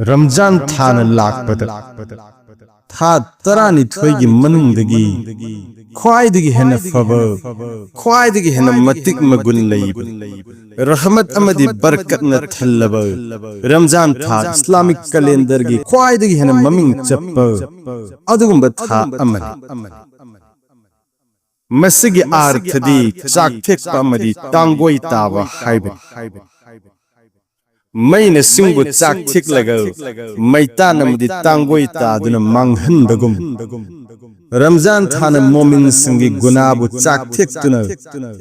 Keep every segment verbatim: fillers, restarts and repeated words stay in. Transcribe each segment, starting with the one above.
ꯔꯝꯖꯥꯟ ꯊꯥꯅ ꯂꯥꯛꯄꯗ ꯊꯥ ꯇꯔꯥꯅꯤꯊꯣꯏꯒꯤ ꯃꯅꯨꯡꯗꯒꯤ ꯈ꯭ꯋꯥꯏꯗꯒꯤ ꯍꯦꯟꯅ ꯐꯕ, ꯈ꯭ꯋꯥꯏꯗꯒꯤ ꯍꯦꯟꯅ ꯃꯇꯤꯛ ꯃꯒꯨꯟ ꯂꯩꯕ, ꯔꯍꯃꯠ ꯑꯃꯗꯤ ꯕꯔꯀꯠꯅ ꯊꯜꯂꯕ ꯔꯝꯖꯥꯟ ꯊꯥ, ꯏꯁꯂꯥꯃꯤꯛ ꯀꯦꯂꯦꯟꯗꯔꯒꯤ ꯈ꯭ꯋꯥꯏꯗꯒꯤ ꯍꯦꯟꯅ ꯃꯃꯤꯡ ꯆꯠꯄ ꯑꯗꯨꯒꯨꯝꯕ ꯊꯥ ꯑꯃꯅꯤ꯫ ꯃꯁꯤꯒꯤ ꯑꯥꯔꯊꯗꯤ ꯆꯥꯛ ꯊꯦꯛꯄ ꯑꯃꯗꯤ ꯇꯥꯡꯒꯣꯏ ꯇꯥꯕ ꯍꯥꯏꯕꯅꯤ꯫ ꯃꯩꯅ ꯁꯤꯡꯕꯨ ꯆꯥꯛ ꯊꯦꯛꯂꯒ ꯃꯩꯇꯥꯟ ꯑꯃꯗꯤ ꯇꯥꯡꯒꯣꯏ ꯇꯥꯗꯨꯅ ꯃꯥꯡꯍꯟꯕꯒꯨꯝ, ꯔꯝꯖꯥꯟ ꯊꯥꯅ ꯃꯣꯃꯤꯟꯁꯤꯡꯒꯤ ꯒꯨꯅꯥꯕꯨ ꯆꯥꯛ ꯊꯦꯛꯇꯨꯅ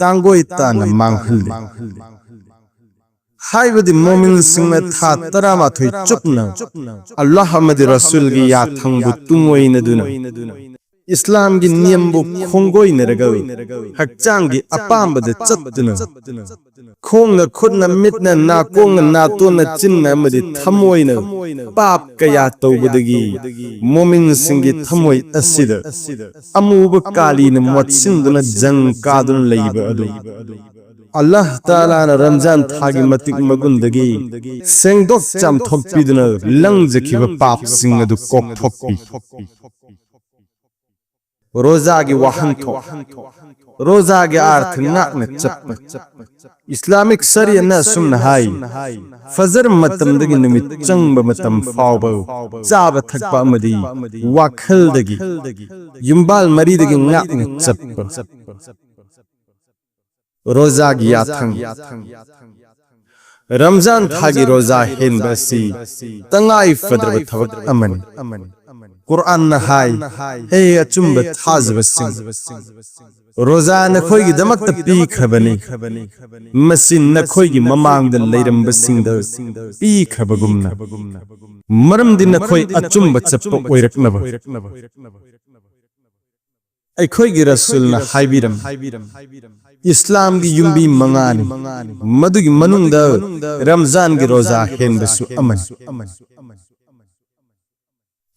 ꯇꯥꯡꯒꯣꯏ ꯇꯥꯅ ꯃꯥꯡꯍꯜꯂꯤ꯫ ꯍꯥꯏꯕꯗꯤ ꯃꯣꯃꯤꯟꯁꯤꯡꯅ ꯊꯥ ꯇꯔꯥꯃꯥꯊꯣꯏ ꯆꯨꯞꯅ ꯑꯜꯂꯥꯍ ꯑꯃꯗꯤ ꯔꯁꯨꯜꯒꯤ ꯌꯥꯊꯪꯕꯨ ꯇꯨꯡꯑꯣꯏꯅꯗꯨꯅ, ꯏꯁꯂꯥꯝꯒꯤ ꯅꯤꯌꯝꯕꯨ ꯈꯣꯡꯒꯣꯏꯅꯔꯒ, ꯍꯛꯆꯥꯡꯒꯤ ꯑꯄꯥꯝꯕꯗ ꯆꯠꯇꯨꯅ, ꯈꯣꯡꯅ, ꯈꯨꯠꯅ, ꯃꯤꯠꯅ, ꯅꯥꯀꯣꯡꯅ, ꯅꯥꯇꯣꯟꯅ, ꯆꯤꯟꯅ ꯑꯃꯗꯤ ꯊꯃꯣꯏꯅ ꯄꯥꯞ ꯀꯌꯥ ꯇꯧꯕꯗꯒꯤ ꯃꯣꯃꯤꯟꯁꯤꯡꯒꯤ ꯊꯃꯣꯏ ꯑꯁꯤꯗ ꯑꯃꯨꯕ ꯀꯥꯂꯤꯅ ꯃꯣꯠꯁꯤꯟꯗꯨꯅ ꯖꯪ ꯀꯥꯗꯨꯅ ꯂꯩꯕ ꯑꯗꯨ ꯑꯜꯂꯥꯍ ꯇꯥꯂꯥꯅ ꯔꯝꯖꯥꯟ ꯊꯥꯒꯤ ꯃꯇꯤꯛ ꯃꯒꯨꯟꯗꯒꯤ ꯁꯦꯡꯗꯣꯛ ꯆꯥꯝꯊꯣꯛꯄꯤꯗꯨꯅ ꯂꯪꯖꯈꯤꯕ ꯄꯥꯞꯁꯤꯡ ꯑꯗꯨ ꯀꯣꯛꯊꯣꯛꯄꯤ꯫ ꯔꯣꯖꯥꯒꯤ ꯋꯥꯍꯟꯊꯣꯛ꯫ ꯔꯣꯖꯥꯒꯤ ꯑꯥꯔꯊ ꯉꯥꯛꯅ ꯆꯠꯄ꯫ ꯏꯁꯂꯥꯃꯤꯛ ꯁꯔꯤꯌꯠꯅ ꯑꯁꯨꯝꯅ ꯍꯥꯏ, ꯐꯖꯔ ꯃꯇꯝꯗꯒꯤ ꯅꯨꯃꯤꯠ ꯆꯪꯕ ꯃꯇꯝ ꯐꯥꯎꯕ ꯆꯥꯕ ꯊꯛꯄ ꯑꯃꯗꯤ ꯋꯥꯈꯜꯗꯒꯤ, ꯌꯨꯝꯕꯥꯜ ꯃꯔꯤꯗꯒꯤ ꯉꯥꯛꯅ ꯆꯠꯄ꯫ ꯔꯣꯖꯥꯒꯤ ꯌꯥꯊꯪ꯫ ꯔꯝꯖꯥꯟ ꯊꯥꯒꯤ ꯔꯣꯖꯥ ꯍꯦꯟꯕ ꯑꯁꯤ ꯇꯉꯥꯏ ꯐꯗ꯭ꯔꯕ ꯊꯕꯛ ꯑꯃꯅꯤ꯫ ꯀꯨꯔꯑꯥꯟꯅ ꯍꯥꯏ, "ꯍꯦ ꯑꯆꯨꯝꯕ ꯊꯥꯖꯕꯁꯤꯡ, ꯔꯣꯖꯥ ꯅꯈꯣꯏꯒꯤꯗꯃꯛꯇ ꯄꯤꯈ꯭ꯔꯕꯅꯤ, ꯃꯁꯤ ꯅꯈꯣꯏꯒꯤ ꯃꯃꯥꯡꯗ ꯂꯩꯔꯝꯕꯁꯤꯡꯗ ꯄꯤꯈ꯭ꯔꯕꯒꯨꯝꯅ꯫ ꯃꯔꯝꯗꯤ ꯅꯈꯣꯏ ꯑꯆꯨꯝꯕ ꯆꯠꯄ ꯑꯣꯏꯔꯛꯅꯕ꯫" ꯑꯩꯈꯣꯏꯒꯤ ꯔꯁꯨꯜꯅ ꯍꯥꯏꯕꯤꯔꯝꯃꯤ, ꯏꯁꯂꯥꯝꯒꯤ ꯌꯨꯝꯕꯤ ꯃꯉꯥꯅꯤ, ꯃꯗꯨꯒꯤ ꯃꯅꯨꯡꯗ ꯔꯝꯖꯥꯟꯒꯤ ꯔꯣꯖꯥ ꯍꯦꯟꯕꯁꯨ ꯑꯃꯅꯤ꯫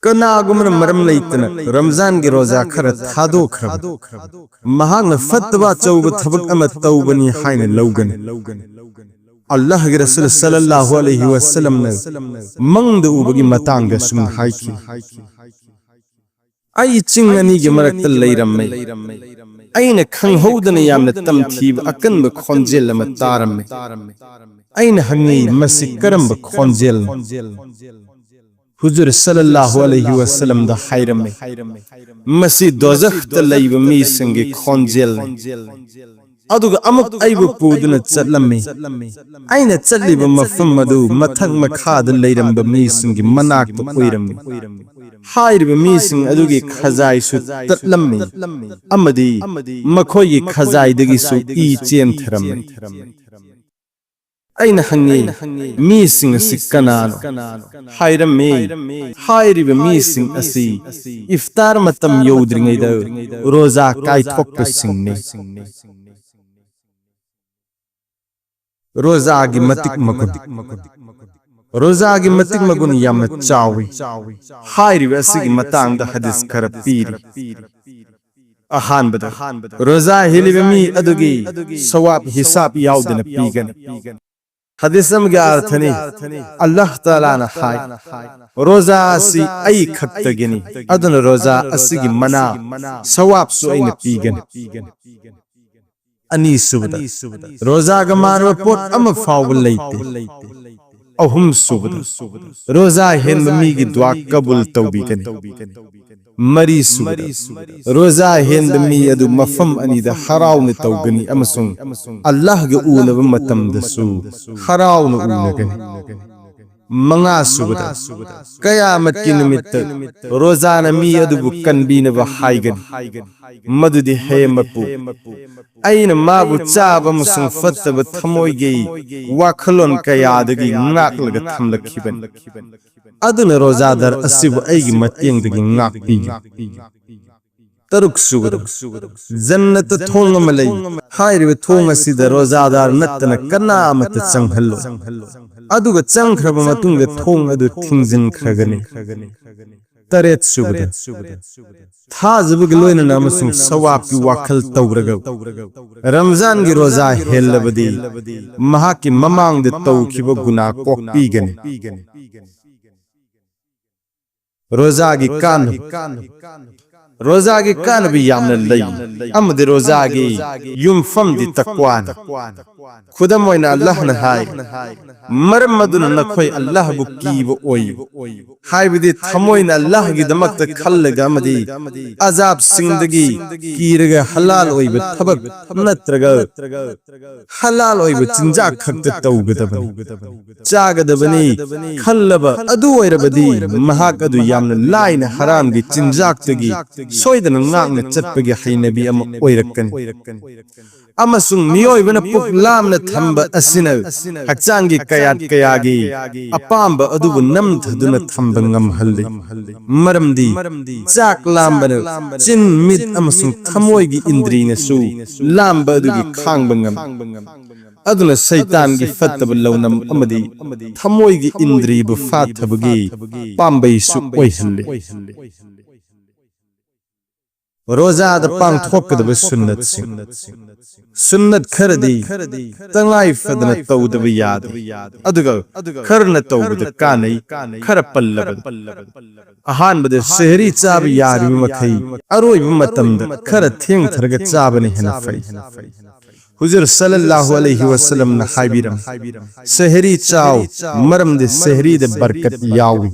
ꯀꯅꯥꯒꯨꯝꯕꯅ ꯃꯔꯝ ꯂꯩꯇꯅ ꯔꯝꯖꯥꯟꯒꯤ ꯔꯣꯖꯥ ꯈꯔ ꯊꯥꯗꯣꯛꯈ꯭ꯔꯕ, ꯃꯍꯥꯛꯅ ꯐꯠꯇꯕ ꯑꯆꯧꯕ ꯊꯕꯛ ꯑꯃ ꯇꯧꯕꯅꯤ ꯍꯥꯏꯅ ꯂꯧꯒꯅꯤ꯫ ꯑꯜꯂꯥꯍꯒꯤ ꯔꯁꯨꯜ ꯁꯜꯂꯜꯂꯥꯍꯨ ꯑꯂꯩꯍꯤ ꯋꯁꯜꯂꯝꯅ ꯃꯪꯗ ꯎꯕꯒꯤ ꯃꯇꯥꯡꯗ ꯁꯨꯝ ꯍꯥꯏꯈꯤ, "ꯑꯩ ꯆꯤꯡ ꯑꯅꯤꯒꯤ ꯃꯔꯛꯇ ꯂꯩꯔꯝꯃꯦ꯫ ꯑꯩꯅ ꯈꯪꯍꯧꯗꯅ ꯌꯥꯝꯅ ꯇꯝꯊꯤꯕ ꯑꯀꯟꯕ ꯈꯣꯟꯖꯦꯜ ꯑꯃ ꯇꯥꯔꯝꯃꯦ꯫ ꯑꯩꯅ ꯍꯪꯉꯤ, 'ꯃꯁꯤ ꯀꯔꯝꯕ ꯈꯣꯟꯖꯦꯜꯅꯣ?'" ꯍꯨꯖꯨꯔ ꯁꯜꯂꯜꯂꯥꯍꯨ ꯑꯂꯩꯍꯤ ꯋꯁꯜꯂꯝꯗ ꯍꯥꯏꯔꯝꯃꯤ, "ꯃꯁꯤ ꯗꯣꯖꯈꯇ ꯂꯩꯕ ꯃꯤꯁꯤꯡꯒꯤ ꯈꯣꯟꯖꯦꯜꯅꯤ꯫ ꯑꯗꯨꯒ ꯑꯃꯨꯛ ꯑꯩꯕꯨ ꯄꯨꯗꯨꯅ ꯆꯠꯂꯝꯃꯤ꯫ ꯑꯩꯅ ꯆꯠꯂꯤꯕ ꯃꯐꯝ ꯑꯗꯨ ꯃꯊꯛ ꯃꯈꯥꯗ ꯂꯩꯔꯝꯕ ꯃꯤꯁꯤꯡꯒꯤ ꯃꯅꯥꯛꯇ ꯑꯣꯏꯔꯝꯃꯤ꯫ ꯍꯥꯏꯔꯤꯕ ꯃꯤꯁꯤꯡ ꯑꯗꯨꯒꯤ ꯈꯖꯥꯏꯁꯨ ꯇꯠꯂꯝꯃꯤ ꯑꯃꯗꯤ ꯃꯈꯣꯏꯒꯤ ꯈꯖꯥꯏꯗꯒꯤꯁꯨ ꯏ ꯆꯦꯟꯊꯔꯝꯃꯤ꯫ ꯑꯩꯅ ꯍꯪꯉꯤ, 'ꯃꯤꯁꯤꯡ ꯑꯁꯤ ꯀꯅꯥꯅꯣ?' ꯍꯥꯏꯔꯝꯃꯤ, "ꯍꯥꯏꯔꯤꯕ ꯃꯤꯁꯤꯡ ꯑꯁꯤ ꯏꯐꯇꯥꯔ ꯃꯇꯝ ꯌꯧꯗ꯭ꯔꯤꯉꯩꯗ ꯔꯣꯖꯥ ꯀꯥꯏꯊꯣꯛꯄꯁꯤꯡꯅꯤ"꯫ ꯔꯣꯖꯥꯒꯤ ꯃꯇꯤꯛ ꯃꯒꯨꯟ꯫ ꯔꯣꯖꯥꯒꯤ ꯃꯇꯤꯛ ꯃꯒꯨꯟ ꯌꯥꯝꯅ ꯆꯥꯎꯏ꯫ ꯍꯥꯏꯔꯤꯕ ꯑꯁꯤꯒꯤ ꯃꯇꯥꯡꯗ ꯍꯗꯤꯁ ꯈꯔ ꯄꯤꯔꯤ꯫ ꯑꯍꯥꯟꯕꯗ, ꯔꯣꯖꯥ ꯍꯦꯜꯂꯤꯕ ꯃꯤ ꯑꯗꯨꯒꯤ ꯁꯋꯥꯕ ꯍꯤꯁꯥꯕ ꯌꯥꯎꯗꯅ ꯄꯤꯒꯅꯤ꯫ ꯍꯗꯤꯁ ꯑꯃꯒꯤ ꯑꯔꯊꯅꯤ, ꯑꯜꯂꯥꯍ ꯇꯥꯂꯥꯅ ꯍꯥꯏ, "ꯔꯣꯖꯥ ꯑꯁꯤ ꯑꯩ ꯈꯛꯇꯒꯤꯅꯤ, ꯑꯗꯨꯅ ꯔꯣꯖꯥ ꯑꯁꯤꯒꯤ ꯃꯅꯥ, ꯁꯋꯥꯕꯁꯨ ꯑꯩꯅ ꯄꯤꯒꯅꯤ"꯫ ꯑꯅꯤꯁꯨꯕꯗ, ꯔꯣꯖꯥꯒ ꯃꯥꯟꯅꯕ ꯄꯣꯠ ꯑꯃ ꯐꯥꯎꯕ ꯂꯩꯇꯦ꯫ ꯑꯍꯨꯝꯁꯨꯕꯗ, ꯔꯣꯖꯥ ꯍꯦꯟꯕ ꯃꯤꯒꯤ ꯗꯨꯋꯥ ꯀꯕꯨꯜ ꯇꯧꯕꯤꯒꯅꯤ꯫ ꯃꯔꯤꯁꯨꯕꯗ, ꯔꯣꯖꯥ ꯍꯦꯟꯕ ꯃꯤ ꯑꯗꯨ ꯃꯐꯝ ꯑꯅꯤꯗ ꯍꯔꯥꯎꯅ ꯇꯧꯒꯅꯤ ꯑꯃꯁꯨꯡ ꯑꯜꯂꯥꯍꯒ ꯎꯅꯕ ꯃꯇꯝꯗꯁꯨ ꯍꯔꯥꯎꯅ ꯎꯅꯒꯅꯤ꯫ ꯃꯉꯥꯁꯨꯕꯗ, ꯀꯌꯥꯃꯠꯀꯤ ꯅꯨꯃꯤꯠꯇ ꯔꯣꯖꯥꯅ ꯃꯤ ꯑꯗꯨꯕꯨ ꯀꯟꯕꯤꯅꯕ ꯍꯥꯏꯒꯅꯤ꯫ ꯃꯗꯨꯗꯤ, "ꯍꯦ ꯃꯄꯨ, ꯑꯩꯅ ꯃꯥꯕꯨ ꯆꯥꯕ ꯑꯃꯁꯨꯡ ꯐꯠꯇꯕ ꯊꯃꯣꯏꯒꯤ ꯋꯥꯈꯜꯂꯣꯟ ꯀꯌꯥꯗꯒꯤ ꯉꯥꯛꯂꯒ ꯊꯝꯂꯛꯈꯤꯕꯅꯤ꯫ ꯑꯗꯨꯅ ꯔꯣꯖꯥꯗꯥꯔ ꯑꯁꯤꯕꯨ ꯑꯩꯒꯤ ꯃꯇꯦꯡꯗꯒꯤ ꯉꯥꯛꯄꯤꯌꯨ"꯫ ꯇꯔꯨꯛꯁꯨꯕꯗ, ꯖꯟꯅꯠꯇ ꯊꯣꯡ ꯑꯃ ꯂꯩ꯫ ꯍꯥꯏꯔꯤꯕ ꯊꯣꯡ ꯑꯁꯤꯗ ꯔꯣꯖꯥꯗꯥꯔ ꯅꯠꯇꯅ ꯀꯅꯥ ꯑꯃꯠꯇ ꯆꯪꯍꯜꯂꯣꯏ꯫ ꯑꯗꯨꯒ ꯆꯪꯈ꯭ꯔꯕ ꯃꯇꯨꯡꯗ ꯊꯣꯡ ꯑꯗꯨ ꯊꯤꯡꯖꯤꯟꯈ꯭ꯔꯒꯅꯤ꯫ ꯇꯔꯦꯠ ꯁꯨꯕꯗ, ꯊꯥꯖꯕꯒꯤ ꯂꯣꯏꯅꯅ ꯑꯃꯁꯨꯡ ꯁꯋꯥꯕꯀꯤ ꯋꯥꯈꯜ ꯇꯧꯔꯒ ꯔꯝꯖꯥꯟꯒꯤ ꯔꯣꯖꯥ ꯍꯦꯜꯂꯕꯗꯤ ꯃꯍꯥꯛꯀꯤ ꯃꯃꯥꯡꯗ ꯇꯧꯈꯤꯕ ꯒꯨꯅꯥ ꯀꯣꯛꯄꯤꯒꯅꯤ꯫ ꯔꯣꯖꯥꯒꯤ ꯀꯥꯟꯅꯕ꯫ ꯔꯣꯖꯥꯒꯤ ꯀꯥꯟꯅꯕ ꯌꯥꯝꯅ ꯂꯩ, ꯑꯃꯗꯤ ꯔꯣꯖꯥꯒꯤ ꯌꯨꯝꯐꯝꯗꯤ ꯇꯛꯋꯥꯅꯤ꯫ ꯈꯨꯗꯝ ꯑꯣꯏꯅ ꯑꯜꯂꯥꯍꯅ ꯍꯥꯏ, "ꯃꯔꯝ ꯑꯗꯨꯅ ꯅꯈꯣꯏ ꯑꯜꯂꯥꯍꯕꯨ ꯀꯤꯕ ꯑꯣꯏꯌꯨ"꯫ ꯍꯥꯏꯕꯗꯤ ꯊꯃꯣꯏꯅ ꯑꯜꯂꯥꯍꯒꯤꯗꯃꯛꯇ ꯈꯜꯂꯒ ꯑꯃꯗꯤ ꯑꯖꯥꯕꯁꯤꯡꯗꯒꯤ ꯀꯤꯔꯒ ꯍꯂꯥꯜ ꯑꯣꯏꯕ ꯊꯕꯛ ꯅꯠꯇ꯭ꯔꯒ ꯍꯂꯥꯜ ꯑꯣꯏꯕ ꯆꯤꯟꯖꯥꯛ ꯈꯛꯇ ꯇꯧꯒꯗꯕꯅꯤ, ꯆꯥꯒꯗꯕꯅꯤ ꯈꯜꯂꯕ ꯑꯗꯨ ꯑꯣꯏꯔꯕꯗꯤ ꯃꯍꯥꯛ ꯑꯗꯨ ꯌꯥꯝꯅ ꯂꯥꯏꯅ ꯍꯔꯥꯝꯒꯤ ꯆꯤꯟꯖꯥꯛꯇꯒꯤ ꯁꯣꯏꯗꯅ ꯉꯥꯛꯅ ꯆꯠꯄꯒꯤ ꯍꯩꯅꯕꯤ ꯑꯃ ꯑꯣꯏꯔꯛꯀꯅꯤ꯫ ꯑꯃꯁꯨꯡ ꯃꯤꯑꯣꯏꯕꯅ ꯄꯨꯛ ꯂꯥꯝꯅ ꯊꯝꯕ ꯑꯁꯤꯅ ꯍꯛꯆꯥꯡꯒꯤ ꯀꯌꯥꯠ ꯀꯌꯥꯒꯤ ꯑꯄꯥꯝꯕ ꯑꯗꯨꯕꯨ ꯅꯝꯊꯗꯨꯅ ꯊꯝꯕ ꯉꯝꯍꯜꯂꯤ꯫ ꯃꯔꯝꯗꯤ ꯆꯥꯛ ꯂꯥꯝꯕꯅ ꯆꯤꯟ, ꯃꯤꯠ ꯑꯃꯁꯨꯡ ꯊꯃꯣꯏꯒꯤ ꯏꯟꯗ꯭ꯔꯤꯅꯁꯨ ꯂꯥꯝꯕ ꯑꯗꯨꯒꯤ ꯈꯥꯡꯕ ꯉꯝꯃꯤ꯫ ꯑꯗꯨꯅ ꯁꯩꯇꯥꯟꯒꯤ ꯐꯠꯇꯕ ꯂꯧꯅꯝ ꯑꯃꯗꯤ ꯊꯃꯣꯏꯒꯤ ꯏꯟꯗ꯭ꯔꯤꯕꯨ ꯐꯥꯊꯕꯒꯤ ꯄꯥꯝꯕꯩꯁꯨ ꯑꯣꯏꯍꯜꯂꯤ꯫ ꯔꯣꯖꯥꯗ ꯄꯥꯡꯊꯣꯛꯀꯗꯕ ꯁꯨꯟꯅꯠꯁꯤꯡ꯫ ꯁꯨꯟꯅꯠ ꯈꯔꯗꯤ ꯇꯉꯥꯏ ꯐꯗꯅ ꯇꯧꯗꯕ ꯌꯥꯗꯦ, ꯑꯗꯨꯒ ꯈꯔꯅ ꯇꯧꯕꯗ ꯀꯥꯟꯅꯩ, ꯈꯔ ꯄꯜꯂꯕꯗ꯫ ꯑꯍꯥꯟꯕꯗ ꯁꯦꯍꯔꯤ ꯆꯥꯕ ꯌꯥꯔꯤꯕ ꯃꯈꯩ ꯑꯔꯣꯏꯕ ꯃꯇꯝꯗ ꯈꯔ ꯊꯦꯡꯊꯔꯒ ꯆꯥꯕꯅ ꯍꯦꯟꯅ ꯐꯩ꯫ ꯍꯨꯖꯨꯔ ꯁꯜꯂꯜꯂꯥꯍꯨ ꯑꯂꯩꯍꯤ ꯋꯁꯜꯂꯝꯅ ꯍꯥꯏꯕꯤꯔꯝꯃꯤ, "ꯁꯦꯍꯔꯤ ꯆꯥꯎ, ꯃꯔꯝꯗꯤ ꯁꯦꯍꯔꯤꯗ ꯕꯔꯀꯠ ꯌꯥꯎꯏ"꯫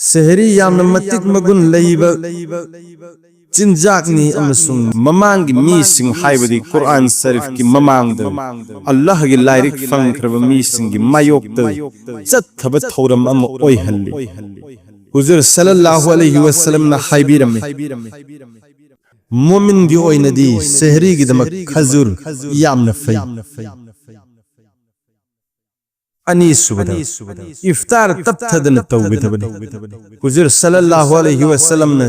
ꯁꯦꯍꯔꯤ ꯌꯥꯝꯅ ꯃꯇꯤꯛ ꯃꯒꯨꯟ ꯂꯩꯕ ꯆꯤꯟꯖꯥꯛꯅꯤ ꯑꯃꯁꯨꯡ ꯃꯃꯥꯡꯒꯤ ꯃꯤꯁꯤꯡ, ꯍꯥꯏꯕꯗꯤ ꯀꯨꯔꯑꯥꯟ ꯁꯔꯤꯐꯀꯤ ꯃꯃꯥꯡꯗ ꯑꯜꯂꯥꯍꯒꯤ ꯂꯥꯏꯔꯤꯛ ꯐꯪꯈ꯭ꯔꯕ ꯃꯤꯁꯤꯡꯒꯤ ꯃꯥꯌꯣꯛꯇ ꯆꯠꯊꯕ ꯊꯧꯔꯝ ꯑꯃ ꯑꯣꯏꯍꯜꯂꯤ꯫ ꯍꯨꯖꯨꯔ ꯁꯜꯂꯜꯂꯥꯍꯨ ꯑꯂꯩꯍꯤ ꯋꯁꯜꯂꯝꯅ ꯍꯥꯏꯕꯤꯔꯝꯃꯤ, ꯃꯣꯃꯤꯟꯒꯤ ꯑꯣꯏꯅꯗꯤ ꯁꯦꯍꯔꯤꯒꯤꯗꯃꯛ ꯈꯖꯨꯔ ꯌꯥꯝꯅ ꯐꯩ꯫ ꯑꯅꯤꯁꯨꯕꯗ, ꯏꯐꯇꯥꯔ ꯇꯞꯊꯗꯅ ꯇꯧꯒꯗꯕꯅꯤ꯫ ꯍꯨꯖꯨꯔ ꯁꯜꯂꯜꯂꯥꯍꯨ ꯑꯂꯩꯍꯤ ꯋꯁꯜꯂꯝꯅ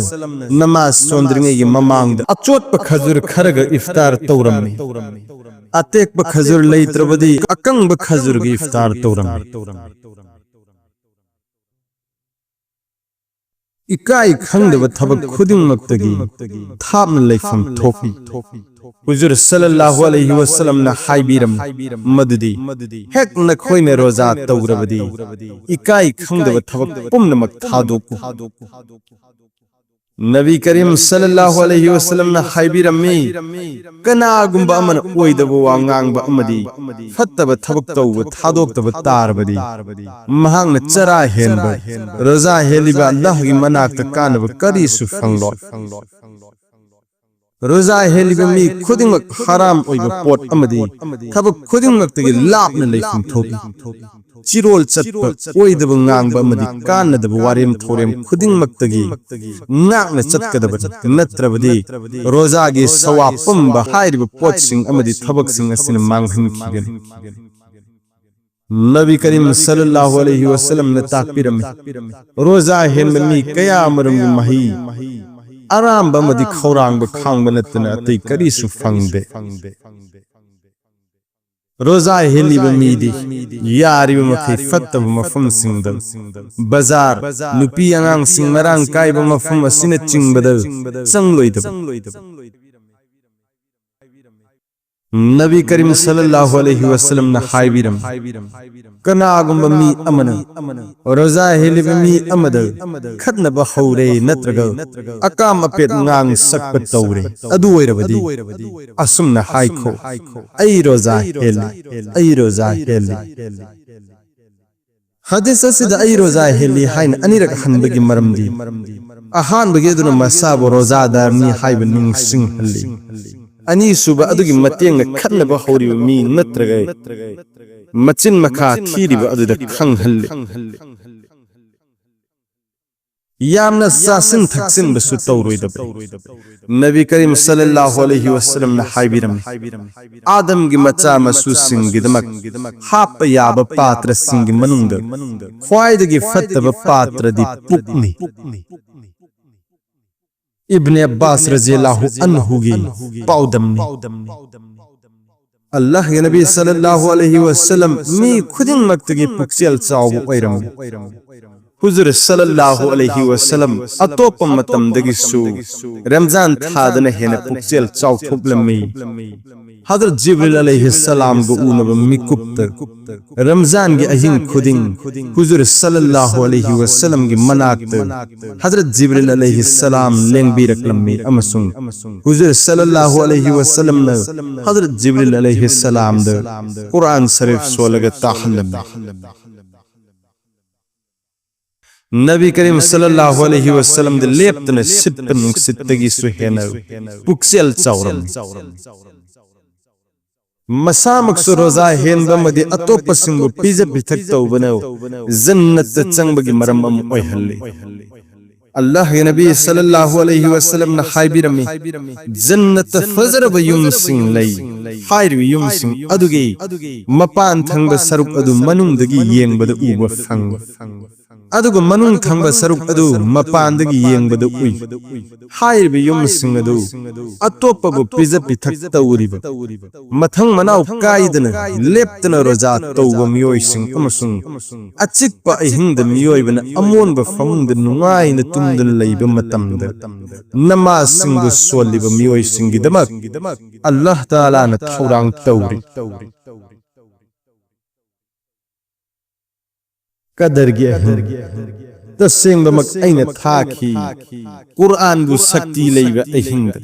ꯅꯃꯥꯖ ꯁꯣꯟꯗ꯭ꯔꯤꯉꯩꯒꯤ ꯃꯃꯥꯡꯗ ꯑꯆꯣꯠꯄ ꯈꯖꯨꯔ ꯈꯔꯒ ꯏꯐꯇꯥꯔ ꯇꯧꯔꯝꯃꯤ꯫ ꯑꯇꯦꯛꯄ ꯈꯖꯨꯔ ꯂꯩꯇ꯭ꯔꯕꯗꯤ ꯑꯀꯪꯕ ꯈꯖꯨꯔꯒ ꯏꯐꯇꯥꯔ ꯇꯧꯔꯝꯃꯤ꯫ ꯏꯀꯥꯏ ꯈꯪꯗꯕ ꯊꯕꯛ ꯈꯨꯗꯤꯡꯃꯛꯇꯒꯤ ꯊꯥꯞꯅ ꯂꯩꯐꯝ ꯊꯣꯛꯄꯤ꯫ ꯍꯨꯖꯨꯔ ꯁꯜꯂꯜꯂꯥꯍꯨ ꯑꯂꯩꯍꯤ ꯋꯁꯜꯂꯝꯅ ꯍꯥꯏꯕꯤꯔꯝꯃꯤ ꯃꯗꯨꯗꯤ, ꯍꯦꯛ ꯅꯈꯣꯏꯅ ꯔꯣꯖꯥ ꯇꯧꯔꯕꯗꯤ, ꯏꯀꯥꯏ ꯈꯪꯗꯕ ꯊꯕꯛ ꯄꯨꯝꯅꯃꯛ ꯊꯥꯗꯣꯛꯎ꯫ ꯅꯕꯤ ꯀꯔꯤꯝ ꯁꯜꯂꯜꯂꯥꯍꯨ ꯑꯂꯩꯍꯤ ꯋꯁꯜꯂꯝꯅ ꯍꯥꯏꯕꯤꯔꯝꯃꯤ, ꯀꯅꯥꯒꯨꯝꯕ ꯑꯃꯅ ꯑꯣꯏꯗꯕ ꯋꯥ ꯉꯥꯡꯕ ꯑꯃꯗꯤ ꯐꯠꯇꯕ ꯊꯕꯛ ꯇꯧꯕ ꯊꯥꯗꯣꯛꯇꯕ ꯇꯥꯔꯕꯗꯤ, ꯃꯍꯥꯛꯅ ꯆꯔꯥ ꯍꯦꯟꯕ, ꯔꯣꯖꯥ ꯍꯦꯜꯂꯤꯕ ꯑꯜꯂꯥꯍꯒꯤ ꯃꯅꯥꯛꯇ ꯀꯥꯟꯅꯕ ꯀꯔꯤꯁꯨ ꯐꯪꯂꯣꯏ꯫ ꯔꯣꯖꯥ ꯍꯦꯜꯂꯤꯕ ꯃꯤ ꯈꯨꯗꯤꯡꯃꯛ ꯍꯔꯥꯝ ꯑꯣꯏꯕ ꯄꯣꯠ ꯑꯃꯗꯤ ꯊꯕꯛ ꯈꯨꯗꯤꯡꯃꯛꯇꯒꯤ ꯂꯥꯞꯅ ꯂꯩꯐꯝ ꯊꯣꯛꯏ꯫ ꯆꯤꯔꯣꯜ ꯆꯠꯄ, ꯑꯣꯏꯗꯕ ꯉꯥꯡꯕ ꯑꯃꯗꯤ ꯀꯥꯟꯅꯗꯕ ꯋꯥꯔꯦꯝ ꯊꯧꯔꯦꯝ ꯈꯨꯗꯤꯡꯃꯛꯇꯒꯤ ꯉꯥꯛꯅ ꯆꯠꯀꯗꯕꯅꯤ, ꯅꯠꯇ꯭ꯔꯕꯗꯤ ꯔꯣꯖꯥꯒꯤ ꯁꯋꯥꯕ ꯄꯨꯝꯕ ꯍꯥꯏꯔꯤꯕ ꯄꯣꯠꯁꯤꯡ ꯑꯃꯗꯤ ꯊꯕꯛꯁꯤꯡ ꯑꯁꯤꯅ ꯃꯥꯡꯍꯟꯈꯤꯒꯅꯤ꯫ ꯅꯕꯤ ꯀꯔꯤꯝ ꯁꯜꯂꯜꯂꯥꯍꯨ ꯑꯂꯩꯍꯤ ꯋꯁꯜꯂꯝꯅ ꯇꯥꯛꯄꯤꯔꯝꯃꯤ, ꯔꯣꯖꯥ ꯍꯦꯟꯕ ꯃꯤ ꯀꯌꯥ ꯑꯃꯔꯣꯝꯒꯤ ꯃꯍꯩ ꯑꯔꯥꯝꯕ ꯑꯃꯗꯤ ꯈꯧꯔꯥꯡꯕ ꯈꯥꯡꯕ ꯅꯠꯇꯅ ꯑꯇꯩ ꯀꯔꯤꯁꯨ ꯐꯪꯗꯦ꯫ ꯔꯣꯖꯥ ꯍꯦꯜꯂꯤꯕ ꯃꯤꯗꯤ ꯌꯥꯔꯤꯕ ꯃꯈꯩ ꯐꯠꯇꯕ ꯃꯐꯝꯁꯤꯡꯗ, ꯕꯖꯥꯔ, ꯅꯨꯄꯤ ꯑꯉꯥꯡꯁꯤꯡ ꯃꯔꯥꯡ ꯀꯥꯏꯕ ꯃꯐꯝ ꯑꯁꯤꯅꯆꯤꯡꯕꯗ ꯆꯪꯂꯣꯏꯗꯕ꯫ ꯅꯕꯤ ꯀꯔꯤꯝ ꯁꯜꯂꯜꯂꯥꯍꯨ ꯑꯂꯩꯍꯤ ꯋꯁꯜꯂꯝꯅ ꯍꯥꯏꯕꯤꯔꯝꯃꯤ, ꯀꯅꯥꯒꯨꯝꯕ ꯃꯤ ꯑꯃꯅ ꯔꯣꯖꯥ ꯍꯦꯜꯂꯤꯕ ꯃꯤ ꯑꯃꯗ ꯈꯠꯅꯕ ꯍꯧꯔꯦ ꯅꯠꯇ꯭ꯔꯒ ꯑꯀꯥꯝ ꯑꯄꯦꯠ ꯉꯥꯡ ꯁꯛꯄ ꯇꯧꯔꯦ, ꯑꯗꯨ ꯑꯣꯏꯔꯕꯗꯤ ꯑꯁꯨꯝꯅ ꯍꯥꯏꯈꯣ, "ꯑꯩ ꯔꯣꯖꯥ ꯍꯦꯜꯂꯤ, ꯑꯩ ꯔꯣꯖꯥ ꯍꯦꯜꯂꯤ"꯫ ꯍꯗꯤꯁ ꯑꯁꯤꯗ "ꯑꯩ ꯔꯣꯖꯥ ꯍꯦꯜꯂꯤ" ꯍꯥꯏꯅ ꯑꯅꯤꯔꯛ ꯍꯟꯕꯒꯤ ꯃꯔꯝꯗꯤ, ꯑꯍꯥꯟꯕꯒꯤ ꯑꯗꯨꯅ ꯃꯁꯥꯕꯨ ꯔꯣꯖꯥꯗꯥꯔꯅꯤ ꯍꯥꯏꯕ ꯅꯤꯡꯁꯤꯡꯍꯜꯂꯤ꯫ ꯑꯅꯤꯁꯨꯕ ꯑꯗꯨꯒꯤ ꯃꯇꯦꯡꯅ ꯈꯠꯅꯕ ꯍꯧꯔꯤꯕ ꯃꯤ ꯅꯠꯇ꯭ꯔꯒ ꯃꯆꯤꯟ ꯃꯈꯥ ꯊꯤꯔꯤꯕ ꯑꯗꯨꯗ ꯈꯪꯍꯜꯂꯤ꯫ ꯌꯥꯝꯅ ꯆꯥꯁꯤꯟ ꯊꯛꯆꯤꯟꯕꯁꯨ ꯇꯧꯔꯣꯏꯗꯕꯅꯤ꯫ ꯅꯕꯤ ꯀꯔꯤꯝ ꯁꯜꯂꯜꯂꯥꯍꯨ ꯑꯂꯩꯍꯤ ꯋꯁꯜꯂꯝꯅ ꯍꯥꯏꯕꯤꯔꯝꯃꯤ, "ꯑꯥꯗꯝꯒꯤ ꯃꯆꯥ ꯃꯁꯨꯁꯤꯡꯒꯤꯗꯃꯛ ꯍꯥꯞꯄ ꯌꯥꯕ ꯄꯥꯇ꯭ꯔꯁꯤꯡꯒꯤ ꯃꯅꯨꯡꯗ ꯈ꯭ꯋꯥꯏꯗꯒꯤ ꯐꯠꯇꯕ ꯄꯥꯇ꯭ꯔꯗꯤ ꯄꯨꯛꯅꯤ"꯫ ꯏꯕꯅꯦ ꯑꯕ꯭ꯕꯥꯁ ꯔꯖꯤꯌꯜꯂꯥꯍꯨ ꯑꯟꯍꯨꯒꯤ ꯄꯥꯎꯗꯝꯅꯤ꯫ ꯑꯜꯂꯥꯍꯒꯤ ꯅꯕꯤ ꯁꯜꯂꯜꯂꯥꯍꯨ ꯑꯂꯩꯍꯤ ꯋꯁꯜꯂꯝ ꯃꯤ ꯈꯨꯗꯤꯡꯃꯛꯇꯒꯤ ꯄꯨꯛꯆꯦꯜ ꯆꯥꯎꯕ ꯑꯣꯏꯔꯝꯃꯤ꯫ ꯍꯨꯖꯨꯔ ꯁꯜꯂꯜꯂꯥꯍꯨ ꯑꯂꯩꯍꯤ ꯋꯁꯜꯂꯝ ꯑꯇꯣꯞꯄ ꯃꯇꯝꯗꯒꯤꯁꯨ ꯔꯝꯖꯥꯟ ꯊꯥꯗꯅ ꯍꯦꯟꯅ ꯄꯨꯛꯆꯦꯜ ꯆꯥꯎꯊꯣꯛꯂꯝꯃꯤ꯫ ꯍꯖꯔꯠ ꯖꯤꯕ꯭ꯔꯤꯜ ꯑꯂꯩꯍꯤ ꯁꯂꯥꯝꯒ ꯎꯅꯕ ꯃꯤꯀꯨꯞꯇ ꯔꯝꯖꯥꯟꯒꯤ ꯑꯍꯤꯡ ꯈꯨꯗꯤꯡ ꯍꯨꯖꯨꯔ ꯁꯜꯂꯜꯂꯥꯍꯨ ꯑꯂꯩꯍꯤ ꯋꯁꯜꯂꯝꯒꯤ ꯃꯅꯥꯛꯇ ꯍꯖꯔꯠ ꯖꯤꯕ꯭ꯔꯤꯜ ꯑꯂꯩꯍꯤ ꯁꯂꯥꯝ ꯂꯦꯡꯕꯤꯔꯛꯂꯝꯃꯤ ꯑꯃꯁꯨꯡ ꯍꯨꯖꯨꯔ ꯁꯜꯂꯜꯂꯥꯍꯨ ꯑꯂꯩꯍꯤ ꯋꯁꯜꯂꯝꯅ ꯍꯖꯔꯠ ꯖꯤꯕ꯭ꯔꯤꯜ ꯑꯂꯩꯍꯤ ꯁꯂꯥꯝꯗ ꯀꯨꯔꯥꯟ ꯁꯔꯤꯐ ꯁꯣꯜꯂꯒ ꯇꯥꯍꯜꯂꯝꯃꯤ꯫ ꯅꯕꯤ ꯀꯔꯤꯝ ꯁꯜꯂꯜꯂꯥꯍꯨ ꯑꯂꯩꯍꯤ ꯋꯁꯜꯂꯝꯗ ꯂꯦꯞꯇꯅ ꯁꯤꯠꯄ ꯅꯨꯡꯁꯤꯠꯇꯒꯤꯁꯨ ꯍꯦꯟꯅ ꯄꯨꯛꯆꯦꯜ ꯆꯥꯎꯔꯝꯃꯤ꯫ ꯃꯁꯥꯃꯛꯁꯨ ꯔꯣꯖꯥ ꯍꯦꯟꯕ ꯑꯃꯗꯤ ꯑꯇꯣꯞꯄꯁꯤꯡꯕꯨ ꯄꯤꯖ ꯄꯤꯊꯛ ꯇꯧꯕꯅ ꯖꯟꯅꯠꯇ ꯆꯪꯕꯒꯤ ꯃꯔꯝ ꯑꯃ ꯑꯣꯏꯍꯜꯂꯤ꯫ ꯑꯜꯂꯥꯍꯒꯤ ꯅꯕꯤ ꯁꯜꯂꯜꯂꯥꯍꯨ ꯑꯂꯩꯍꯤ ꯋꯁꯜꯂꯝꯅ ꯍꯥꯏꯕꯤꯔꯝꯃꯤ, "ꯖꯟꯅꯠꯇ ꯐꯖꯔꯕ ꯌꯨꯝꯁꯤꯡ ꯂꯩ꯫ ꯍꯥꯏꯔꯤꯕ ꯌꯨꯝꯁꯤꯡ ꯑꯗꯨꯒꯤ ꯃꯄꯥꯟ ꯊꯪꯕ ꯁꯔꯨꯛ ꯑꯗꯨ ꯃꯅꯨꯡꯗꯒꯤ ꯌꯦꯡꯕꯗ ꯎꯕ ꯐꯪꯏ꯫ ꯑꯗꯨꯒ ꯃꯅꯨꯡ ꯊꯪꯕ ꯁꯔꯨꯛ ꯑꯗꯨ ꯃꯄꯥꯟꯗꯒꯤ ꯌꯦꯡꯕꯗ ꯎꯏ꯫ ꯍꯥꯏꯔꯤꯕ ꯌꯨꯝꯁꯤꯡ ꯑꯗꯨ ꯑꯇꯣꯞꯄꯕꯨ ꯄꯤꯖ ꯄꯤꯊꯛ ꯇꯧꯔꯤꯕ, ꯃꯊꯪ ꯃꯅꯥꯎ ꯀꯥꯏꯗꯅ ꯂꯦꯞꯇꯅ ꯔꯣꯖꯥ ꯇꯧꯕ ꯃꯤꯑꯣꯏꯁꯤꯡ ꯑꯃꯁꯨꯡ ꯑꯆꯤꯛꯄ ꯑꯍꯤꯡꯗ ꯃꯤꯑꯣꯏꯕꯅ ꯑꯃꯣꯟꯕ ꯐꯃꯨꯡꯗ ꯅꯨꯡꯉꯥꯏꯅ ꯇꯨꯝꯗꯨꯅ ꯂꯩꯕ ꯃꯇꯝꯗ ꯅꯃꯥꯖꯁꯤꯡꯕꯨ ꯁꯣꯜꯂꯤꯕ ꯃꯤꯑꯣꯏꯁꯤꯡꯒꯤꯗꯃꯛ ꯑꯜꯂꯥꯍ ꯇꯥꯂꯥꯅ ꯊꯧꯔꯥꯡ ꯇꯧꯔꯤ꯫" ꯀꯗꯔꯒꯤ ꯑꯍꯤꯡ꯫ ꯇꯁꯦꯡꯕꯃꯛ ꯑꯩꯅ ꯊꯥꯈꯤ ꯀꯨꯔꯑꯥꯟꯕꯨ ꯁꯛꯇꯤ ꯂꯩꯕ ꯑꯍꯤꯡꯗ꯫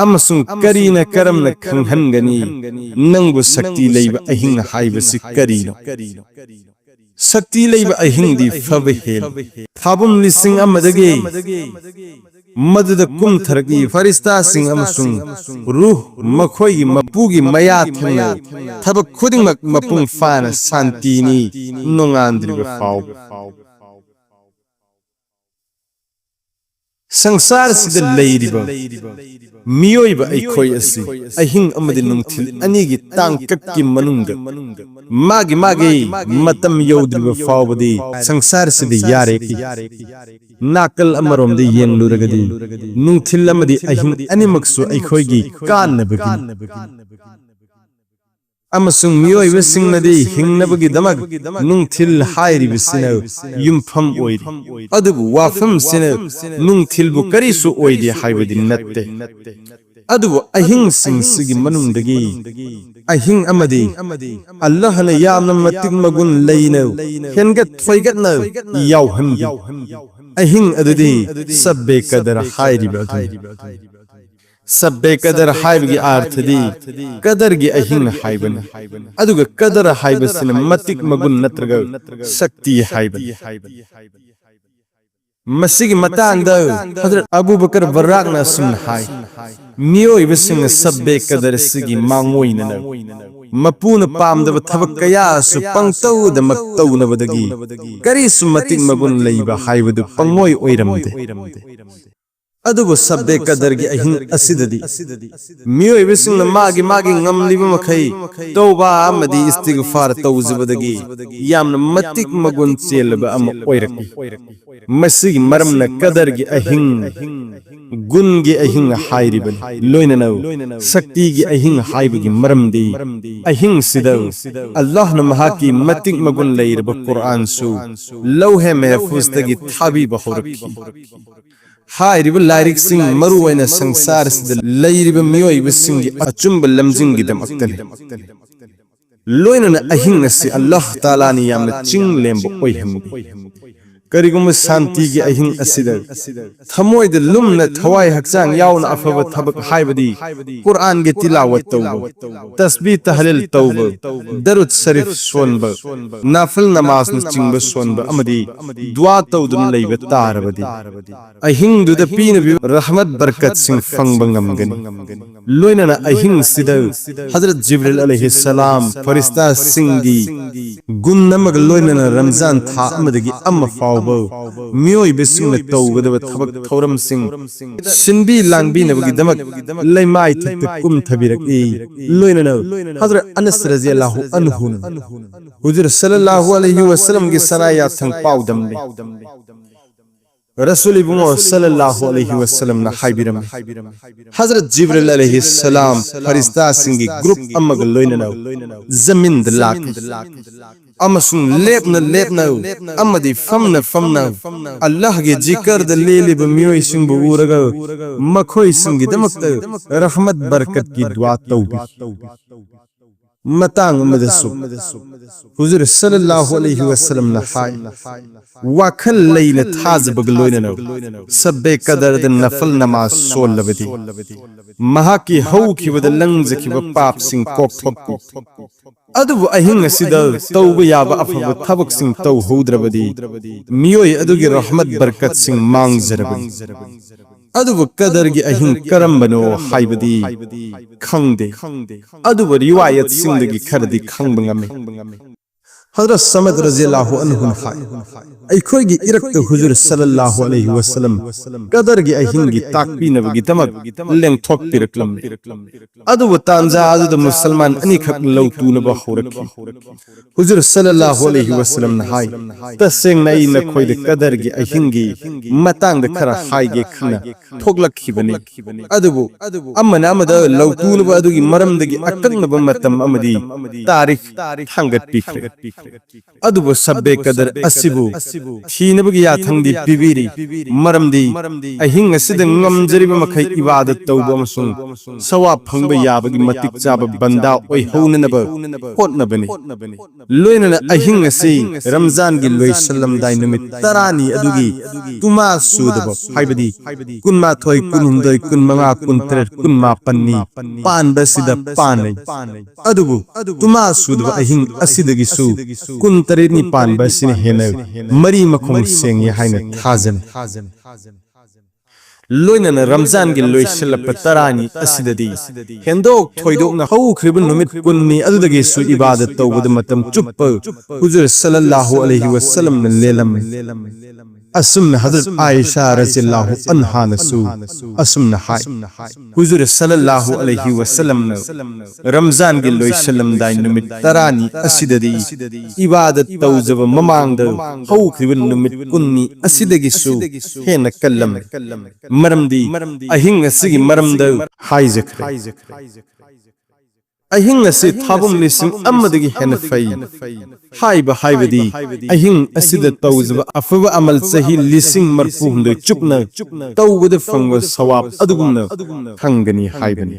ꯑꯃꯁꯨꯡ ꯀꯔꯤꯅ ꯀꯔꯝꯅ ꯈꯪꯍꯟꯒꯅꯤ ꯅꯪꯕꯨ ꯁꯛꯇꯤ ꯂꯩꯕ ꯑꯍꯤꯡ ꯍꯥꯏꯕꯁꯤ ꯀꯔꯤꯅꯣ? ꯁꯛꯇꯤ ꯂꯩꯕ ꯑꯍꯤꯡꯗꯤ ꯐꯕ ꯍꯦꯜꯂꯤ꯫ ꯊꯥꯕꯨꯝ ꯂꯤꯁꯤꯡ ꯑꯃꯗꯒꯤ ꯃꯗꯨꯗ ꯀꯨꯝꯊꯔꯛꯏ ꯐꯔꯤꯁꯇꯥꯁꯤꯡ ꯑꯃꯁꯨꯡ ꯔꯨꯍ ꯃꯈꯣꯏꯒꯤ ꯃꯄꯨꯒꯤ ꯃꯌꯥ ꯊꯪꯅ ꯊꯕꯛ ꯈꯨꯗꯤꯡꯃꯛ ꯃꯄꯨꯡ ꯐꯥꯅ ꯁꯥꯟꯇꯤꯅꯤ ꯅꯣꯡꯉꯥꯟꯗ꯭ꯔꯤꯕ ꯐꯥꯎꯕ꯫ ꯁꯪꯁꯥꯔꯁꯤꯗ ꯂꯩꯔꯤꯕ ꯃꯤꯑꯣꯏꯕ ꯑꯩꯈꯣꯏ ꯑꯁꯤ ꯑꯍꯤꯡ ꯑꯃꯗꯤ ꯅꯨꯡꯊꯤꯜ ꯑꯅꯤꯒꯤ ꯇꯥꯡꯀꯛꯀꯤ ꯃꯅꯨꯡꯗ ꯃꯥꯒꯤ ꯃꯥꯒꯤ ꯃꯇꯝ ꯌꯧꯗ꯭ꯔꯤꯕ ꯐꯥꯎꯕꯗꯤ ꯁꯪꯁꯥꯔꯁꯤꯗ ꯌꯥꯔꯦ꯫ ꯅꯥꯀꯜ ꯑꯃꯔꯣꯝꯗ ꯌꯦꯡꯂꯨꯔꯒꯗꯤ ꯅꯨꯡꯊꯤꯜ ꯑꯃꯗꯤ ꯑꯍꯤꯡ ꯑꯅꯤꯃꯛꯁꯨ ꯑꯩꯈꯣꯏꯒꯤ ꯀꯥꯟꯅꯕꯒꯤꯅꯤ꯫ ꯑꯃꯁꯨꯡ ꯃꯤꯑꯣꯏꯕꯁꯤꯡꯅꯗꯤ ꯍꯤꯡꯅꯕꯒꯤꯗꯃꯛ ꯅꯨꯡꯊꯤꯜ ꯍꯥꯏꯔꯤꯕꯁꯤꯅ ꯌꯨꯝꯐꯝ ꯑꯣꯏꯔꯤ꯫ ꯑꯗꯨꯕꯨ ꯋꯥꯐꯝꯁꯤꯅ ꯅꯨꯡꯊꯤꯜꯕꯨ ꯀꯔꯤꯁꯨ ꯑꯣꯏꯗꯦ ꯍꯥꯏꯕꯗꯤ ꯅꯠꯇꯦ꯫ ꯑꯗꯨꯕꯨ ꯑꯍꯤꯡꯁꯤꯡꯁꯤꯒꯤ ꯃꯅꯨꯡꯗꯒꯤ ꯑꯍꯤꯡ ꯑꯃꯗꯤ ꯑꯜꯂꯥꯍꯅ ꯌꯥꯝꯅ ꯃꯇꯤꯛ ꯃꯒꯨꯟ ꯂꯩꯅ ꯍꯦꯟꯒꯠ ꯊꯣꯏꯒꯠꯅ ꯌꯥꯎꯍꯟꯕꯤ ꯑꯍꯤꯡ ꯑꯗꯨꯗꯤ ꯁꯕꯕꯦ ꯀꯗꯔ ꯍꯥꯏꯔꯤꯕ ꯑꯗꯨꯅꯤ꯫ ꯁꯕꯕꯦ ꯀꯗꯔ ꯍꯥꯏꯕꯒꯤ ꯑꯥꯔꯊꯗꯤ ꯀꯗꯔꯒꯤ ꯑꯍꯤꯡ ꯍꯥꯏꯕꯅꯤ꯫ ꯑꯗꯨꯒ ꯀꯗꯔ ꯍꯥꯏꯕꯁꯤꯅ ꯃꯇꯤꯛ ꯃꯒꯨꯟ ꯅꯠꯇ꯭ꯔꯒ ꯁꯛꯇꯤ ꯍꯥꯏꯕꯅꯤ꯫ ꯃꯁꯤꯒꯤ ꯃꯇꯥꯡꯗ ꯍꯖꯔꯠ ꯑꯕꯨ ꯕꯀꯔ ꯕꯔꯥꯛꯅ ꯑꯁꯨꯝꯅ ꯍꯥꯏ, ꯃꯤꯑꯣꯏꯕꯁꯤꯡꯅ ꯁꯕꯕꯦ ꯀꯗꯔ ꯑꯁꯤꯒꯤ ꯃꯥꯡꯑꯣꯏꯅꯅ ꯃꯄꯨꯅ ꯄꯥꯝꯗꯕ ꯊꯕꯛ ꯀꯌꯥꯁꯨ ꯄꯪꯇꯧꯗꯃꯛ ꯇꯧꯅꯕꯗꯒꯤ ꯀꯔꯤꯁꯨ ꯃꯇꯤꯛ ꯃꯒꯨꯟ ꯂꯩꯕ ꯍꯥꯏꯕꯗꯨ ꯄꯪꯑꯣꯏ ꯑꯣꯏꯔꯝꯗꯦ꯫ ꯑꯗꯨꯕꯨ ꯁꯕꯕꯦ ꯀꯗꯔꯒꯤ ꯑꯍꯤꯡ ꯑꯁꯤꯗꯗꯤ ꯃꯤꯑꯣꯏꯕꯁꯤꯡꯅ ꯃꯥꯒꯤ ꯃꯥꯒꯤ ꯉꯝꯂꯤꯕ ꯃꯈꯩ ꯇꯧꯕ ꯑꯃꯗꯤ ꯏꯁꯇꯤꯒꯐꯥꯔ ꯇꯧꯖꯕꯗꯒꯤ ꯌꯥꯝꯅ ꯃꯇꯤꯛ ꯃꯒꯨꯟ ꯆꯦꯜꯂꯕ ꯑꯃ ꯑꯣꯏꯔꯛꯏ꯫ ꯃꯁꯤꯒꯤ ꯃꯔꯝꯅ ꯀꯗꯔꯒꯤ ꯑꯍꯤꯡ, ꯒꯨꯟꯒꯤ ꯑꯍꯤꯡ ꯍꯥꯏꯔꯤꯕꯅꯤ꯫ ꯂꯣꯏꯅꯅ ꯁꯛꯇꯤꯒꯤ ꯑꯍꯤꯡ ꯍꯥꯏꯕꯒꯤ ꯃꯔꯝꯗꯤ ꯑꯍꯤꯡꯁꯤꯗ ꯑꯜꯂꯥꯍꯅ ꯃꯍꯥꯛꯀꯤ ꯃꯇꯤꯛ ꯃꯒꯨꯟ ꯂꯩꯔꯕ ꯀꯨꯔꯑꯥꯟꯁꯨ ꯂꯧꯍꯦ ꯃꯦꯍꯐꯨꯖꯇꯒꯤ ꯊꯥꯕꯤꯕ ꯍꯧꯔꯛꯈꯤ꯫ ꯍꯥꯏꯔꯤꯕ ꯂꯥꯏꯔꯤꯛꯁꯤꯡ ꯃꯔꯨ ꯑꯣꯏꯅ ꯁꯪꯁꯥꯔꯁꯤꯗ ꯂꯩꯔꯤꯕ ꯃꯤꯑꯣꯏꯕꯁꯤꯡꯒꯤ ꯑꯆꯨꯝꯕ ꯂꯝꯖꯤꯡꯒꯤꯗꯃꯛꯇꯅꯤ꯫ ꯂꯣꯏꯅꯅ ꯑꯍꯤꯡ ꯑꯁꯤ ꯑꯜꯂꯥꯍ ꯇꯥꯂꯥꯅ ꯌꯥꯝꯅ ꯆꯤꯡ ꯂꯦꯝꯕ ꯑꯣꯏꯍꯟꯕꯤ꯫ ꯀꯔꯤꯒꯨꯝꯕ ꯁꯥꯟꯇꯤꯒꯤ ꯑꯍꯤꯡ ꯑꯁꯤꯗ ꯊꯃꯣꯏꯗ ꯂꯨꯝꯅ ꯊꯋꯥꯏ ꯍꯛꯆꯥꯡ ꯌꯥꯎꯅ ꯑꯐꯕ ꯊꯕꯛ ꯍꯥꯏꯕꯗꯤ ꯀꯨꯔꯑꯥꯟꯒꯤ ꯇꯤꯂꯥꯋꯠ ꯇꯧꯕ, ꯇꯁꯕꯤ ꯇꯍꯂꯤꯜ ꯇꯧꯕ, ꯗꯔꯨꯗ ꯁꯔꯤꯐ ꯁꯣꯟꯕ, ꯅꯥꯐꯤꯜ ꯅꯃꯥꯖꯅꯆꯤꯡꯕ ꯁꯣꯟꯕ ꯑꯃꯗꯤ ꯗꯨꯋꯥ ꯇꯧꯗꯨꯅ ꯂꯩꯕ ꯇꯥꯔꯕꯗꯤ ꯑꯍꯤꯡꯗꯨꯗ ꯄꯤꯅꯕꯤꯕ ꯔꯍꯃꯠ ꯕꯔꯀꯠꯁꯤꯡ ꯐꯪꯕ ꯉꯝꯒꯅꯤ꯫ ꯂꯣꯏꯅꯅ ꯑꯍꯤꯡꯁꯤꯗ ꯍꯖꯔꯠ ꯖꯤꯕ꯭ꯔꯤꯜ ꯑꯂꯩꯍꯤꯁꯁꯂꯥꯝ ꯐꯔꯤꯁꯇꯥꯁꯤꯡꯒꯤ ꯒꯨꯟ ꯑꯃꯒ ꯂꯣꯏꯅꯅ ꯔꯝꯖꯥꯟ ꯊꯥ ꯑꯃꯗꯒꯤ ꯑꯃ ꯐꯥꯎꯕ ꯃꯤꯑꯣꯏꯕꯁꯤꯡꯅ ꯇꯧꯒꯗꯕ ꯊꯕꯛ ꯊꯧꯔꯝꯁꯤꯡ ꯁꯤꯟꯕꯤ ꯂꯥꯡꯕꯤꯅꯕꯒꯤꯗꯃꯛ ꯂꯩꯃꯥꯏ ꯊꯛꯇ ꯀꯨꯝꯊꯕꯤꯔꯛꯏ꯫ ꯂꯣꯏꯅꯅ ꯍꯖꯔꯠ ꯑꯅꯁ ꯔꯖꯤꯌꯜꯂꯥꯍꯨ ꯑꯟꯍꯨꯅ ꯍꯨꯖꯨꯔ ꯁꯜꯂꯜꯂꯥꯍꯨ ꯑꯂꯩꯍꯤ ꯋꯁꯜꯂꯝꯒꯤ ꯁꯅꯥ ꯌꯥꯊꯪ ꯄꯥꯎꯗꯝꯂꯤ꯫ ꯔꯁꯨꯜ ꯏꯕꯨꯡꯉꯣ ꯁꯜꯂꯜꯂꯥꯍꯨ ꯑꯂꯩꯍꯤ ꯋꯁꯜꯂꯝꯅ ꯍꯥꯏꯕꯤꯔꯝꯃꯤ, ꯍꯖꯔꯠ ꯖꯤꯕ꯭ꯔꯤꯜ ꯑꯂꯩꯍꯤ ꯁꯂꯥꯝ ꯐꯔꯤꯁꯇꯥꯁꯤꯡꯒꯤ ꯒ꯭ꯔꯨꯞ ꯑꯃꯒ ꯂꯣꯏꯅꯅ ꯖꯃꯤꯟꯗ ꯂꯥꯛꯈꯤ ꯑꯃꯁꯨꯡ ꯂꯦꯞꯅ ꯂꯦꯞꯅ ꯑꯃꯗꯤ ꯐꯝꯅ ꯐꯝꯅ ꯑꯜꯂꯥꯍꯒꯤ ꯖꯤꯀꯔꯗ ꯂꯦꯜꯂꯤꯕ ꯃꯤꯑꯣꯏꯁꯤꯡꯕꯨ ꯎꯔꯒ ꯃꯈꯣꯏꯁꯤꯡꯒꯤꯗꯃꯛꯇ ꯔꯍꯃꯠ ꯕꯔꯀꯠꯀꯤ ꯗꯨꯋꯥ ꯇꯧꯕꯤ꯫ ꯃꯇꯥꯡ ꯑꯃꯗꯁꯨ ꯍꯨꯖꯨꯔ ꯁꯜꯂꯜꯂꯥꯍꯨ ꯑꯂꯩꯍꯤ ꯋꯁꯜꯂꯝꯅ ꯍꯥꯏ, ꯋꯥꯈꯜ ꯂꯩꯅ ꯊꯥꯖꯕꯒ ꯂꯣꯏꯅꯅ ꯁꯕꯕꯦ ꯀꯗꯔꯗ ꯅꯐꯜ ꯅꯃꯥꯖ ꯁꯣꯜꯂꯕꯗꯤ ꯃꯍꯥꯛꯀꯤ ꯍꯧꯈꯤꯕꯗ ꯂꯪꯖꯈꯤꯕ ꯄꯥꯞꯁꯤꯡ ꯀꯣꯛꯊꯣꯛꯄꯤ꯫ ꯑꯗꯨꯕꯨ ꯑꯍꯤꯡ ꯑꯁꯤꯗ ꯇꯧꯕ ꯌꯥꯕ ꯑꯐꯕ ꯊꯕꯛꯁꯤꯡ ꯇꯧꯍꯧꯗ꯭ꯔꯕꯗꯤ ꯃꯤꯑꯣꯏ ꯑꯗꯨꯒꯤ ꯔꯍꯃꯠ ꯕꯔꯀꯠꯁꯤꯡ ꯃꯥꯡꯖꯔꯕꯅꯤ꯫ ꯑꯗꯨꯕꯨ ꯀꯗꯔꯒꯤ ꯑꯍꯤꯡ ꯀꯔꯝꯕꯅꯣ ꯍꯥꯏꯕꯗꯤ ꯈꯪꯗꯦ꯫ ꯑꯗꯨꯕꯨ ꯔꯤꯋꯥꯌꯠꯁꯤꯡꯗꯒꯤ ꯈꯔꯗꯤ ꯈꯪꯕ ꯉꯝꯃꯤ꯫ ꯍꯖꯔꯠ ꯁꯃꯗ ꯔꯖꯤꯌꯜꯂꯥꯍꯨ ꯑꯟꯍꯨꯅ ꯍꯥꯏ, ꯑꯩꯈꯣꯏꯒꯤ ꯏꯔꯛꯇ ꯍꯨꯖꯨꯔ ꯁꯜꯂꯜꯂꯥꯍꯨ ꯑꯂꯩꯍꯤ ꯋꯁꯜꯂꯝ ꯀꯗꯔꯒꯤ ꯑꯍꯤꯡꯒꯤ ꯇꯥꯛꯄꯤꯅꯕꯒꯤꯗꯃꯛ ꯂꯦꯡꯊꯣꯛꯄꯤꯔꯛꯂꯝꯃꯤ꯫ ꯑꯗꯨꯕꯨ ꯇꯥꯟꯖꯥ ꯑꯗꯨꯗ ꯃꯨꯁꯜꯃꯥꯟ ꯑꯅꯤꯈꯛ ꯂꯧꯇꯨꯅꯕ ꯍꯧꯔꯛꯈꯤ꯫ ꯍꯨꯖꯨꯔ ꯁꯜꯂꯜꯂꯥꯍꯨ ꯑꯂꯩꯍꯤ ꯋꯁꯜꯂꯝꯅ ꯍꯥꯏ, ꯇꯁꯦꯡꯅ ꯑꯩ ꯅꯈꯣꯏꯗ ꯀꯗꯔꯒꯤ ꯑꯍꯤꯡꯒꯤ ꯃꯇꯥꯡꯗ ꯈꯔ ꯍꯥꯏꯒꯦ ꯈꯟꯅ ꯊꯣꯛꯂꯛꯈꯤꯕꯅꯤ꯫ ꯑꯗꯨꯕꯨ ꯑꯃꯅ ꯑꯃꯗ ꯂꯧꯇꯨꯅꯕ ꯑꯗꯨꯒꯤ ꯃꯔꯝꯗꯒꯤ ꯑꯀꯛꯅꯕ ꯃꯇꯝ ꯑꯃꯗꯤ ꯇꯥꯔꯤꯈ ꯊꯥꯡꯒꯠꯄꯤꯈ꯭ꯔꯦ꯫ ꯑꯗꯨꯕꯨ ꯁꯕꯕꯦ ꯀꯗꯔ ꯑꯁꯤꯕꯨ ꯊꯤꯅꯕꯒꯤ ꯌꯥꯊꯪꯗꯤ ꯄꯤꯕꯤꯔꯤ, ꯃꯔꯝꯗꯤ ꯑꯍꯤꯡ ꯑꯁꯤꯗ ꯉꯝꯖꯔꯤꯕ ꯃꯈꯩ ꯏꯕꯥꯗꯠ ꯇꯧꯕ ꯑꯃꯁꯨꯡ ꯁꯋꯥꯕ ꯐꯪꯕ ꯌꯥꯕꯒꯤ ꯃꯇꯤꯛ ꯆꯥꯕ ꯕꯟꯗꯥ ꯑꯣꯏꯍꯧꯅꯅꯕ ꯍꯣꯠꯅꯕꯅꯤ꯫ ꯂꯣꯏꯅꯅ ꯑꯍꯤꯡ ꯑꯁꯤ ꯔꯝꯖꯥꯟꯒꯤ ꯂꯣꯏꯁꯤꯜꯂꯝꯗꯥꯏ ꯅꯨꯃꯤꯠ ꯇꯔꯥꯅꯤ ꯑꯗꯨꯒꯤ ꯇꯨꯃꯥ ꯁꯨꯗꯕ, ꯍꯥꯏꯕꯗꯤ ꯀꯨꯟꯃꯥꯊꯣꯏ, ꯀꯨꯟꯍꯨꯝꯗꯣꯏ, ꯀꯨꯟꯃꯉꯥ, ꯀꯨꯟꯇꯔꯦꯠ, ꯀꯨꯟꯃꯥꯄꯟꯅꯤ ꯄꯥꯟꯕ ꯑꯁꯤꯗ ꯄꯥꯟꯅꯩ꯫ ꯑꯗꯨꯕꯨ ꯇꯨꯃꯥ ꯁꯨꯗꯕ ꯑꯍꯤꯡ ꯑꯁꯤꯗꯒꯤꯁꯨ ꯀꯨꯟꯇꯔꯦꯠꯅꯤ ꯄꯥꯟꯕ ꯑꯁꯤꯅ ꯍꯦꯟꯅ ꯃꯔꯤ ꯃꯈꯣꯡ ꯁꯦꯡꯉꯤ ꯍꯥꯏꯅ ꯊꯥꯖꯅꯩ꯫ ꯂꯣꯏꯅꯅ ꯔꯝꯖꯥꯟꯒꯤ ꯂꯣꯏꯁꯤꯜꯂꯛꯄ ꯇꯔꯥꯅꯤ ꯑꯁꯤꯗꯗꯤ ꯍꯦꯟꯗꯣꯛ ꯊꯣꯏꯗꯣꯛꯅ ꯍꯧꯈ꯭ꯔꯤꯕ ꯅꯨꯃꯤꯠ ꯀꯨꯟꯅꯤ ꯑꯗꯨꯗꯒꯤꯁꯨ ꯏꯕꯥꯗꯠ ꯇꯧꯕꯗ ꯃꯇꯝ ꯆꯨꯞꯄ ꯍꯨꯖꯨꯔ ꯁꯜꯂꯜꯂꯥꯍꯨ ꯑꯂꯩꯍꯤ ꯋꯁꯜꯂꯝꯅ ꯂꯦꯜꯂꯝꯃꯤ꯫ ꯑꯁꯨꯝꯅ ꯍꯖꯔꯠ ꯑꯥꯏꯁꯥ ꯔꯖꯤꯌꯜꯂꯥꯍꯨ ꯑꯟꯍꯥꯅꯁꯨ ꯑꯁꯨꯝꯅ ꯍꯥꯏ, ꯍꯨꯖꯨꯔ ꯁꯜꯂꯜꯂꯥꯍꯨ ꯑꯂꯩꯍꯤ ꯋꯁꯜꯂꯝꯅ ꯔꯝꯖꯥꯟꯒꯤ ꯂꯣꯏꯁꯤꯜꯂꯝꯗꯥꯏ ꯅꯨꯃꯤꯠ ꯇꯔꯥꯅꯤ ꯑꯁꯤꯗꯗꯤ ꯏꯕꯥꯗꯠ ꯇꯧꯖꯕ ꯃꯃꯥꯡꯗ ꯍꯧꯈ꯭ꯔꯤꯕ ꯅꯨꯃꯤꯠ ꯀꯨꯟꯅꯤ ꯑꯁꯤꯗꯒꯤꯁꯨ ꯍꯦꯟꯅ ꯀꯜꯂꯝꯃꯤ꯫ ꯃꯔꯝꯗꯤ ꯑꯍꯤꯡ ꯑꯁꯤꯒꯤ ꯃꯔꯝꯗ ꯍꯥꯏꯖꯈ꯭ꯔꯦ꯫ ꯑꯍꯤꯡ ꯑꯁꯤ ꯊꯥꯕꯨꯝ ꯂꯤꯁꯤꯡ ꯑꯃꯗꯒꯤ ꯍꯦꯟꯅ ꯐꯩ꯫ ꯍꯥꯏꯕ ꯍꯥꯏꯕꯗꯤ ꯑꯍꯤꯡ ꯑꯁꯤꯗ ꯇꯧꯖꯕ ꯑꯐꯕ ꯑꯃꯜ ꯆꯍꯤ ꯂꯤꯁꯤꯡ ꯃꯔꯐꯨ ꯍꯨꯝꯗꯣꯏ ꯆꯨꯞꯅ ꯇꯧꯕꯗ ꯐꯪꯕ ꯁꯋꯥꯕ ꯑꯗꯨꯒꯨꯝꯅ ꯐꯪꯒꯅꯤ ꯍꯥꯏꯕꯅꯤ꯫